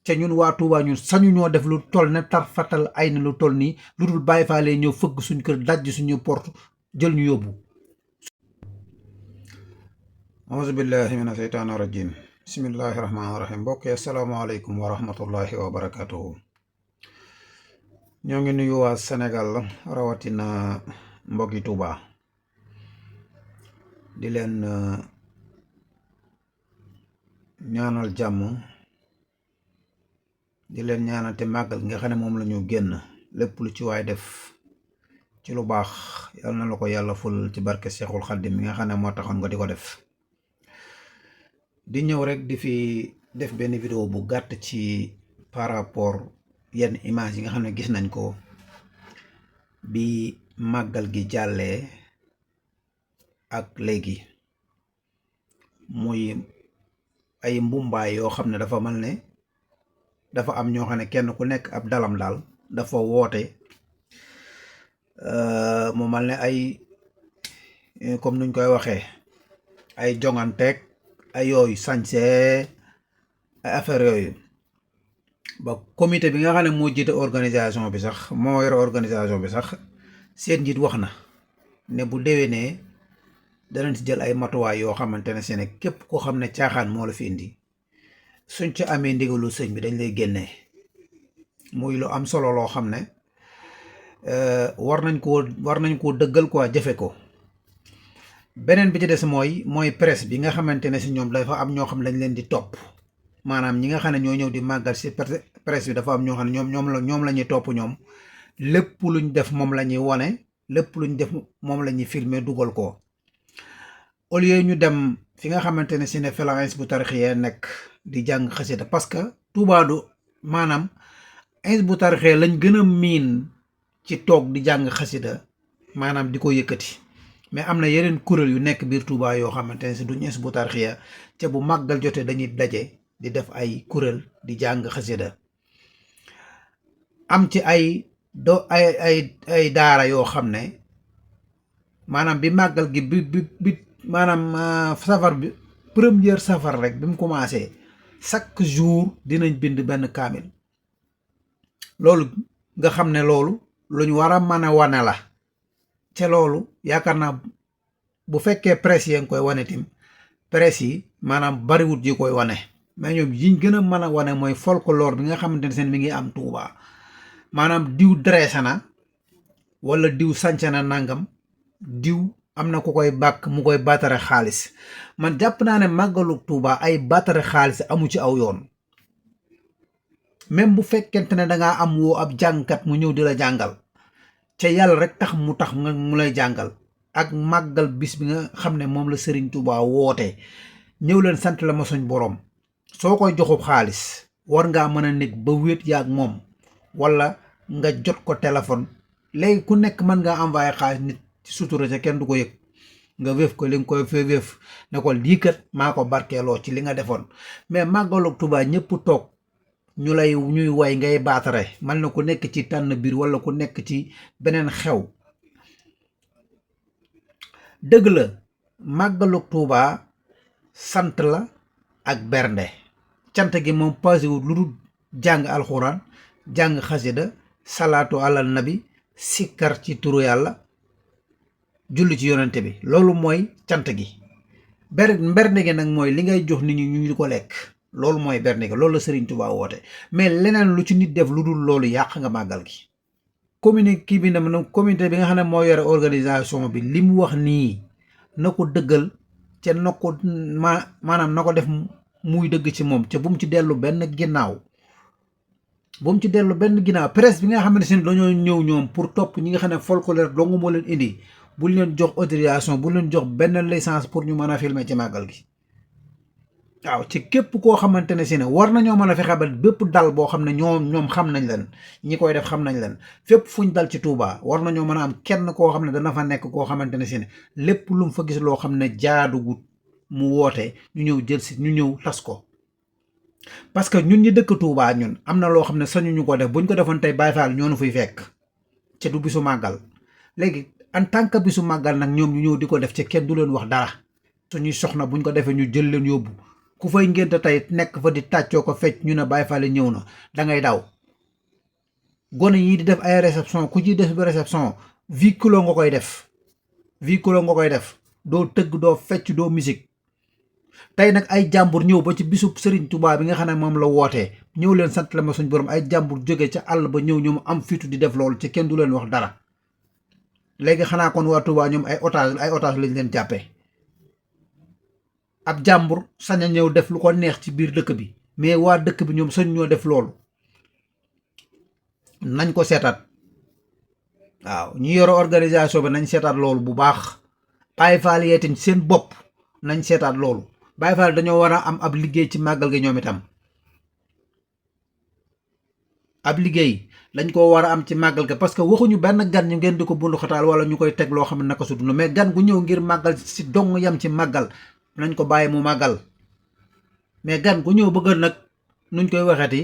ca ñun waa Touba ñun sañu ñoo def lu toll ne tar fatal ay na lu toll nii lu dul Baay Faal ñëw fëgg suñ kër dajj suñu porte jël ñu yóbbu. auzu billahi mina seytaani rajim bismillahi rahmaani rahim mbokk yi asalaamaaleykum wa rahmatullahi wa barakatuhu. ñoo ngi nuyu waa Sénégal rawatina mbokki Touba di leen ñaanal jàmm di leen ñaanal te màggal nga xam ne moom la ñu génn lépp lu ci waay def ci lu baax yàlla na la ko yàlla ful ci barke Seexul Xaddim mi nga xam ne moo taxoon nga di ko def. di ñëw rek di fi def benn vidéo bu gàtt ci par rapport yenn image yi nga xam ne gis nañ ko bi màggal gi jàllee ak léegi muy ay mbumbaay yoo xam ne dafa mel ne dafa am ñoo xam ne kenn ku nekk ab dalam daal dafa woote mu mel ne ay comme nuñ koy waxee ay jonganteeg ay yooyu sañse ay affaire yooyu ba comité bi nga xam ne moo jiite organisation bi sax moo yore organisation bi sax seen njiit wax na ne bu déwénee danañ ci jël ay matuwaay yoo xamante ne seen képp koo xam ne caaxaan moo la fi indi suñ ci amee ndigalu sëñ bi dañ lay génnee muy lu am solo loo xam ne war nañ koo dëggal quoi jëfe ko. beneen bi ci des mooy presse bi nga xamante ne si ñoom dafa am ñoo xam ne dañ leen di topp maanaam ñi nga xam ne ñoo ñëw di màggal si presse bi dafa am ñoo xam ne ñoom la ñuy topp ñoom lépp luñ def moom la ñuy wone lépp luñ def moom la ñuy filmer dugal ko au lieu ñu dem fi nga xamante ne si ne fela Hizbut Tarqiyyah nekk di jàng xasida parce que Touba du maanaam Hizbut Tarqiyyah lañ gën a miin ci toog di jàng xasida maanaam di ko yëkkati. mais am na yeneen kuréel yu nekk biir Touba yoo xamante ne si duñ Hizbut Tarqiyyah te bu màggal jotee dañuy daje di def ay kuréel di jàng xasida am ci ay daara yoo xam ne maanaam bi màggal gi bi maanaam safar bi première safar rek bi mu commencé chaque jour dinañ bind benn kaamil loolu nga xam ne loolu luñ war a mën a wane la. te loolu yaakaar naa bu fekkee presse yi nga koy wane tim presse yi maanaam bariwut yi koy wane mais ñoom yiñ gën a mën a wane mooy folklore bi nga xamante ne seen mi ngi am Touba maanaam diw dressé na wala diw sànce na nangam diw am na ku koy bàkk mu koy baatare xaalis man jàpp naa ne màggalu Touba ay baatare xaalis amu ci aw yoon même bu fekkente ne dangaa am woo ab jàngkat mu ñëw di la jàngal ca yàlla rek tax mu lay jàngal ak màggal bis bi nga xam ne moom la Serigne Touba woote ñëw leen sant la ma suñ boroom soo koy joxub xaalis war ngaa mën a nekk ba wéet yaag moom wala nga jot ko téléphone léegi ku nekk mën ngaa envoyé xaalis nit ci sutura ca kenn du ko yëg nga wéef ko li nga koy fee wéef ne ko lii kat maa ko barkeeloo ci li nga defoon mais màggalu Touba ñëpp toog ñuy way ngay baatare man na ku nekk ci tànn biir wala ku nekk ci beneen xew dëgg la màggalu Touba sant la ak bernde cant gi moom pasiwul lu dul jàng alxuraan jàng xasida salaatu alal nabi sikkar ci turu yàlla julli ci yonente bi loolu mooy cant gi bernde gi nag mooy li ngay jox nit ñi ñu di ko lekk loolu mooy bernde gi loolu la Serigne Touba woote mais leneen lu ci nit def lu dul loolu yàq nga màggal gi. comité bi nga xam ne moo yore organisation bi li mu wax nii na ko dëggal ca na ko maanaam na ko def muy dëgg ci moom ca bu mu ci dellu benn ginnaaw presse bi nga xam ne si dañoo ñëw ñoom pour topp ñi nga xam ne folklore dong moo leen indi bu leen jox autorisation bu leen jox benn licence pour ñu mën a filmer ci màggal gi. waaw ci képp koo xamante ne si ne war nañoo mën a fexe ba bépp dal boo xam ne ñoom xam nañ leen ñi koy def xam nañ leen fépp fuñ dal ci Touba war nañoo mën a am kenn koo xam ne dana fa nekk koo xamante ne si ne lépp lu mu fa gis loo xam ne jaadugut mu woote ñu ñëw jël si ñu ñëw tas ko. parce que ñun ñi dëkk Touba ñun am na loo xam ne sañu ñu ko def buñ ko defoon tey Baye Fall ñoo nu fuy fekk ca du bisu màggal léegi en tant que bisu màggal nag ñoom ñu ñëw di ko def ca kenn du leen wax dara suñuy soxna buñ ko defee ñu jël leen yóbbu ku fay ngénte tey nekk fa di tàccoo ko fecc ñu ne Baye Fall ñëw na da ngay daw. gone yi di def ay réception ku ci def réception véhicule nga koy def véhicule nga koy def doo tëgg doo fecc doo musique. tey nag ay jàmbur ñëw ba ci bisub Serigne Touba bi nga xam ne moom la wootee ñëw leen sant la ma suñ borom ay jàmbur jóge ca àll ba ñëw ñoom am fitu di def loolu ci kenn du leen wax dara. léegi xanaa kon waa Touba ñoom ay otage lañ leen jàppee. ab jàmbur sañ a ñëw def lu ko neex ci biir dëkk bi mais waa dëkk bi ñoom sañ ñoo def loolu. nañ ko seetaat waaw ñi yore organisation bi nañ seetaat loolu bu baax. Baye Fall yee tamit seen bopp nañ seetaat loolu. Baye Fall dañoo war a am ab liggéey ci màggal gi ñoom itam. ab liggéey lañ ko war a am ci màggal ga parce que waxuñu benn gan ñu ngeen di ko bundu xataal wala ñu koy teg loo xam ne naka su dund mais gan gu ñëw ngir màggal si dong yam ci màggal nañ ko bàyyi mu màggal. mais gan gu ñëw bëgg nag nuñ koy waxeeti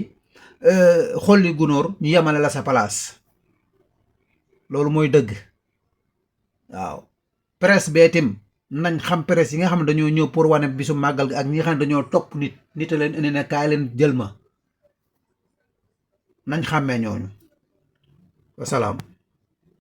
xolli gunóor ñu yemale la sa place loolu mooy dëgg. waaw presse bee tim nañ xam presse yi nga xam ne dañoo ñëw pour wane bisu màggal gi ak ñi nga xam ne dañoo topp nit a leen indi ne kaay leen jël ma nañ xàmmee ñooñu wasalaam.